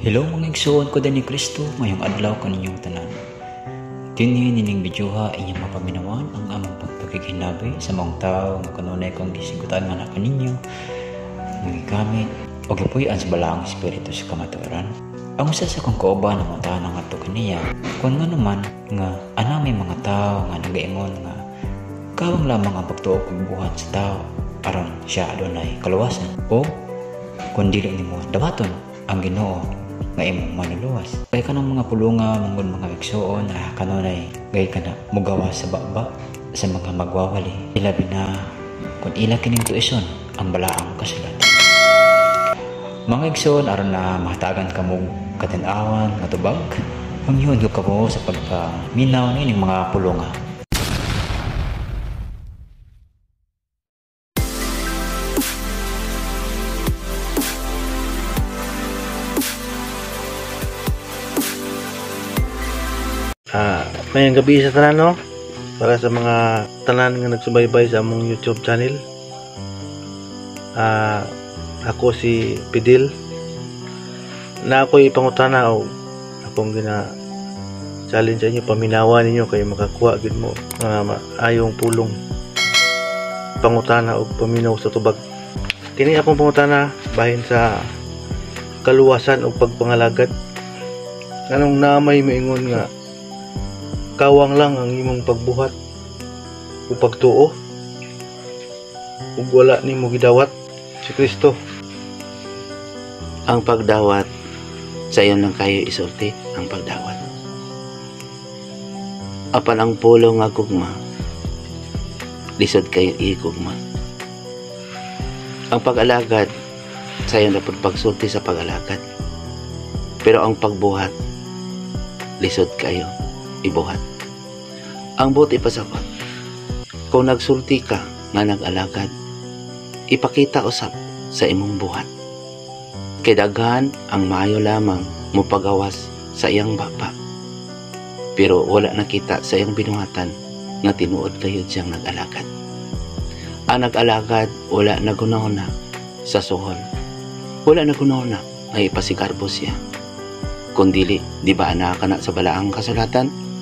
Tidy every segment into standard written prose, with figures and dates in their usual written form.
Hello mga igsuon ko din ni Kristo, mayong adlaw kaninyong tanan. Dinhi nining videoha inyong mapaminawan ang among pagpakighinabi sa maong tao nga kanunay kong gisigutan nga na kaninyo nga gigamit o gipuy-an sa balaang espiritu sa kamatuoran. Ang usa sa akong kauban ang mutahan ngadto kaniya kung nga naman nga ana may mga tao nga nagaingon nga kawang lamang ang pagtuo ug buhat sa tao aron siya adunay kaluwasan o kung dili nimo dawaton ang Ginoo nga imong manluluwas. Kay kanang mga pulunga manggod mga igsuon na kanunay gay kana mugawas sa baba sa mga magwawali, ilabi na kung ila kining tuison ang balaang kasulatan. Mga igsuon, aron na mahatagan kamo katin-awan nga tubag, hangyoon ko kamo sa pagpaminaw niining mga pulunga. Mayang gabi sa tanan, no? Para sa mga tanan nga nagsubaybay sa among YouTube channel. Ako si Pidil. Na ako'y pangutana o akong gina challenge sa inyo, paminawa ninyo kay makakuha gid mo nga maayong pulong. Pangutana og paminaw sa tubag. Kini akong pangutana bahin sa kaluwasan og pagpangalagad. Anong naamay moingon nga kawang lang ang imong pagbuhat o pagtuo ug wala nimo gidawat si Kristo? Ang pagdawat sayon lang kayo isulti ang pagdawat. Apan ang pulong nga gugma, lisod kayo igugma. Ang pag-alagad sayon na pud pagsulti sa pag-alagad. Pero ang pagbuhat, lisod kayo ibuhat. Ang buti pasabot, kung nagsulti ka nga nag-alagad, ipakita usab sa imong buhat. Kay daghan ang maayo lamang mopagawas sa iyang baba, pero wala nakita sa iyang binuhatan nga tinuod kayo siyang nag-alagad. Ang nag-alagad wala nagunahon na sa suhol, wala nagunahon na nga ipasigarbo siya. Kung dili, di ba ana ka na sa balaang kasulatan?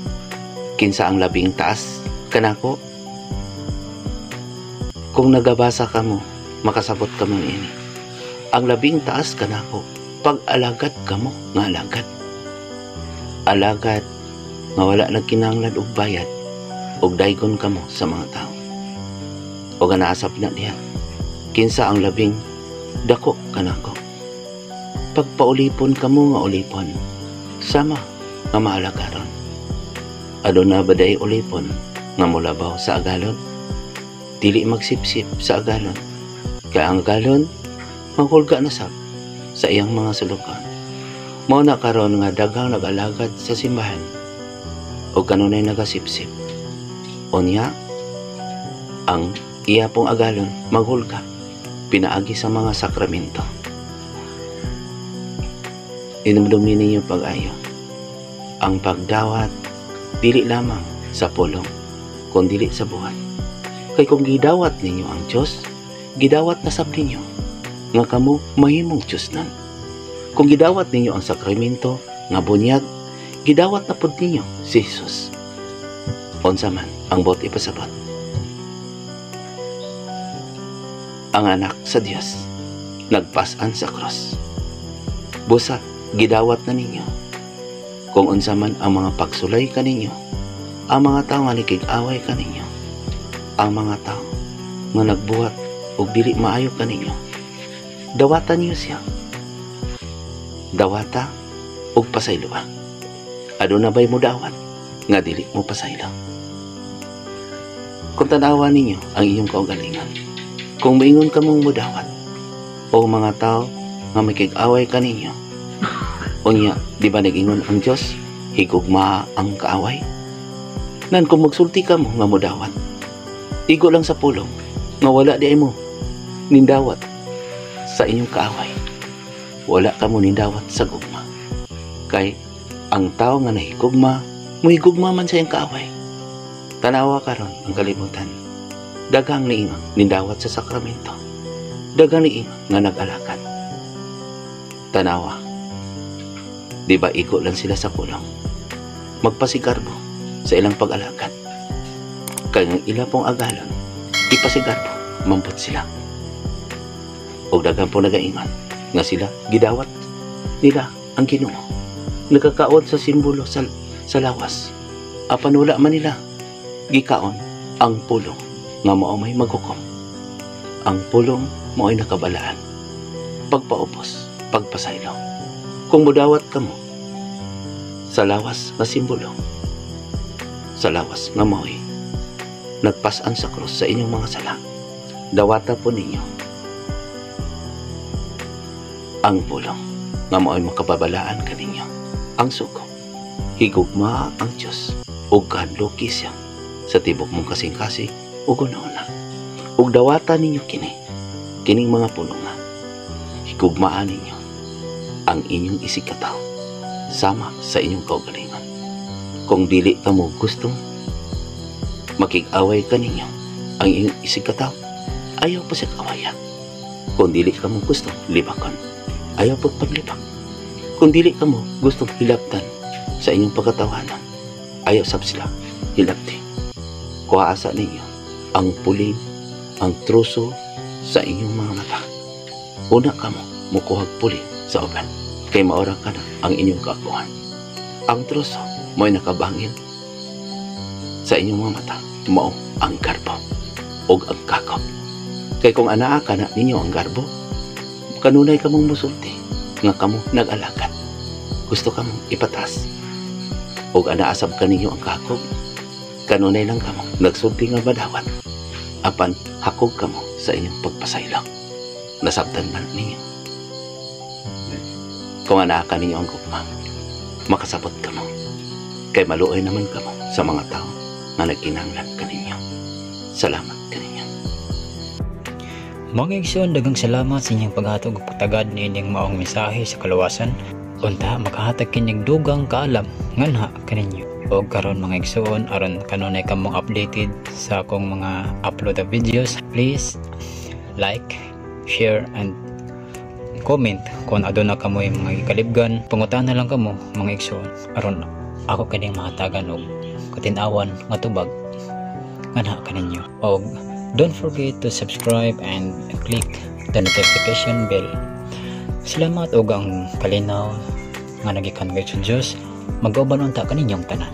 Kinsa ang labing taas kanako? Kung nagabasa ka mo, makasabot ka mo ini. Ang labing taas kanako, pag-alagad ka mo nga alagad. Alagad nga wala nagkinahanglan og bayad og daygon kamo sa mga tao. Og naasap na diha, kinsa ang labing dako kanako? Pagpaulipon kamo nga ulipon, sama nga maalagaron. Aduna ba day ulipon nga mulabaw sa agalon? Dili magsipsip sa agalon. Kaya ang agalon maghulga na sab sa iyang mga sulukan. Mao na karon nga daghang nag-alagad sa simbahan o kanunay nagasipsip. Unya ang iya pong agalon maghulga pinaagi sa mga sakramento. Inumdumi ninyo pag-ayo. Ang pagdawat dili lamang sa pulong, kun dili sa buhat. Kay kung gidawat ninyo ang Dios, gidawat na sab ninyo nga kamo mahimong Dios nan. Kung gidawat ninyo ang sakramento nga bunyag, gidawat na pud ninyo si Jesus. Unsa man ang buot ipasabot? Ang anak sa Dios nagpas-an sa cross. Busa gidawat na ninyo. Kung unsa man ang mga pagsulay kaninyo, ang mga tao nga nikig-away kaninyo, ang mga tao nga nagbuhat og dili maayo kaninyo, dawatan niyo siya. Dawata og pasayloa. Aduna bay mo dawat nga dili mo pasaylo? Kung tan-awa ninyo ang inyong kaugalingon, kung moingon kamong modawat o mga tao nga makig-away kaninyo, unya, di ba nag-ingon ang Dios, higugma ang kaaway? Nan kung magsulti ka mo nga modawat, igo lang sa pulong nga wala di ay mo nindawat sa inyong kaaway. Wala ka mo nindawat sa gugma. Kay ang tao nga nahigugma, muhigugma man sa iyang kaaway. Tanawa karon ang kalibutan. Daghang niingon nindawat sa sakramento. Daghang niingon nga nag-alagad. Tanawa Di ba igo lang sila sa pulong? Magpasigarbo sa ilang pag-alagad. Kay ang ila pong agalon, ipasigarbo, mambot sila. Og daghan po nagaingon nga sila gidawat nila ang Ginoo. Nagkakaon sa simbolo sa lawas. Apan wala man nila gikaon ang pulong nga mao may maghukom. Ang pulong mao'y nakabalaan. Pagpaubos, pagpasaylo. Kung mudawat kamo sa lawas nga simbolo, sa lawas nga mao'y nagpasan sa krus sa inyong mga sala, dawata po ninyo ang pulong nga mao'y makababalaan kaninyo. Ang sugo, higugma ang Diyos ug kahadluki siya sa tibok mong kasing-kasing ug una. Ug dawata ninyo kini, kining mga pulong nga higugmaan ninyo ang inyong isigkatawo sama sa inyong kaugalingon. Kung dili kamo gustong makig-away kaninyo ang inyong isigkatawo, ayaw pa siya kawayan. Kung dili kamo gusto libakon, ayaw pagpaglibak. Kung dili kamo gustong hilabtan sa inyong pagkatawanan, ayaw sab sila hilabti. Kuha asa ninyo ang pulin, ang troso sa inyong mga mata. Una kamo mukuhag pulin sa uban, kay maora ka na ang inyong kaakuhan. Ang troso mo'y nakabangil sa inyong mga mata, mao ang garbo ug ang kakop. Kay kung anaa ka na ninyo ang garbo, kanunay kamong musulti nga kamo nag-alagad. Gusto kamong ipatas. Ug anaa sab kaninyo ang kakop, kanunay lang kamo nagsulti nga madawat. Apan hakog kamo sa inyong pagpasaylo. Nasabtan man ninyo? Kung anaa ka ninyo ang gugma, makasabot kamo. Kay maluoy naman kamo sa mga tao nga nagkinahanglan kaninyo. Salamat kaninyo. Mga igsoon, daghang salamat sa inyong paghatag ug pagtagad niining maong mensahe sa kaluwasan. Unta makahatag kinig dugang kaalam nganha kaninyo. Og karon, mga igsoon, aron kanunay kamong updated sa akong mga upload na videos, please like, share and comment kung aduna kamoy mga gikalibgan. Pangutana lang kamo, mga igsoon, aron ako kining mahatagan og katinawan nga tubag nganha kaninyo. Og don't forget to subscribe and click the notification bell. Salamat, og ang kalinaw nga nagikan sa Dios magauban unta kaninyong tanan.